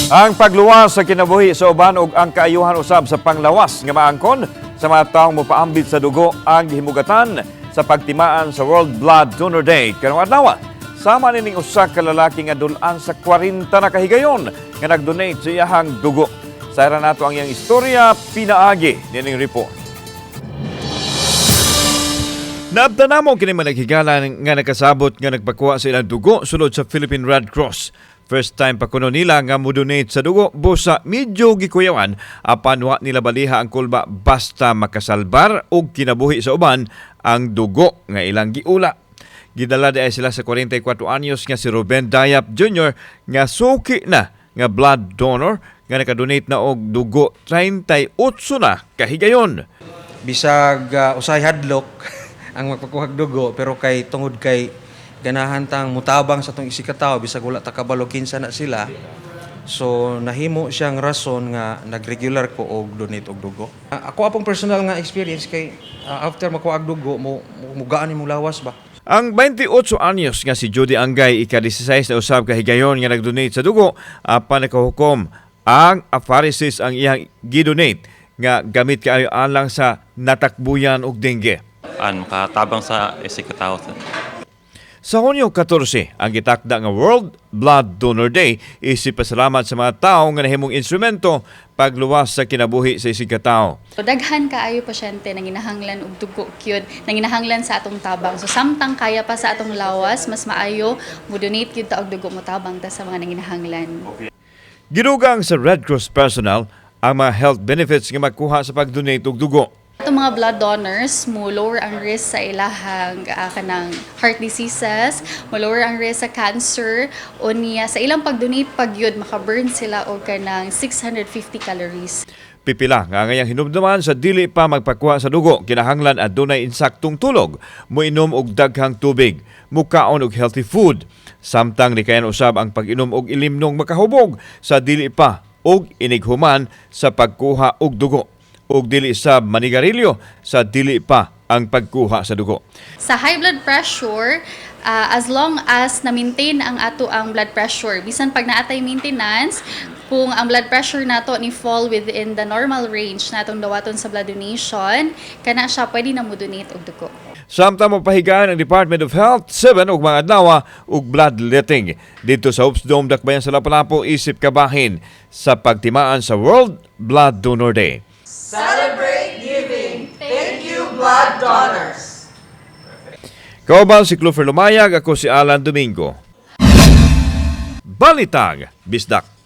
Ang pagluwas sa kinabuhi sa uban ug ang kaayuhan usab sa panglawas nga maangkon sa mga taong mopaambit sa dugo ang gihimugatan sa pagtimaan sa World Blood Donor Day karong adlaw. Sama nining usa ka lalaki nga dul-an sa 40 na kahigayon nga nagdonate sa iyahang dugo. Sayran nato ang iyang istorya pinaagi nining report. Naabtan namo kini mga naghigala nga nakasabot nga nagpakuha sa ilang dugo sulod sa Philippine Red Cross. First time pa kuno nila nga mo-donate sa dugo, busa medyo gikuyawan, apan wa nila baliha ang kulba basta makasalbar og kinabuhi sa uban ang dugo nga ilang giula. Gidala di ay sila sa 44 anyos nga si Ruben Dayap Jr. nga suki na nga blood donor nga nakadonate na og dugo 38 na kahigayon. Bisag usahay hadlok ang magpakuhag dugo, pero kay tungod kay ganahan tang mutabang sa atong isigkatawo bisag wala ta kabalo kinsa na sila, so nahimo siyang rason nga nagregular ko og donate og dugo. Ako apong personal nga experience kay after makuha og dugo mo mugaan imong lawas ba. Ang 28 anyos nga si Judy Angay, ika-16 na usab kahigayon nga nagdonate sa dugo, apan nakahukom ang apheresis ang iyang gidonate nga gamit kaayo alang sa natakbuyan og dengue. An makatabang sa isigkatawo. Sa Hunyo 14, ang gitakda nga World Blood Donor Day isip pasalamat sa mga tawo nga nahimong instrumento pagluwas sa kinabuhi sa isigkatawo. So, daghan kaayo pasyente nanginahanglan og dugo gyud, nanginahanglan sa atong tabang. So samtang kaya pa sa atong lawas, mas maayo mo-donate gyud ta og dugo, mo tabang ta sa mga nanginahanglan. Gidugang sa Red Cross personnel ang mga health benefits nga makuha sa pag-donate og dugo. Atong mga blood donors, mo lower ang risk sa ilahang kanang heart diseases, mo lower ang risk sa cancer, unya sa ilang pag-donate pag yun, maka-burn sila og kanang 650 calories. Pipila nga ngayang hinumduman sa dili pa magpakuha sa dugo, kinahanglan adunay insaktong tulog, moinom og daghang tubig, mukaon og healthy food, samtang likayan usab ang pag-inom og ilimnong makahubog sa dili pa og inighuman sa pagkuha og dugo ug dili sab manigarilyo sa dili pa ang pagkuha sa dugo. Sa high blood pressure, as long as na-maintain ang ato ang blood pressure, bisan pag naatay maintenance, kung ang blood pressure nato ni fall within the normal range na atong dawaton sa blood donation, kana siya pwede na mo donate og dugo. Samtang mapahigaan ang Department of Health 7 og mga adlaw og bloodletting dito sa Hopes Dome, Dakbayan sa Lapu-Lapu isip kabahin sa pagtimaan sa World Blood Donor Day. Celebrate giving. Thank you, blood donors. Kauban si Clover Lumayag, ako si Alan Domingo. Balitang Bisdak.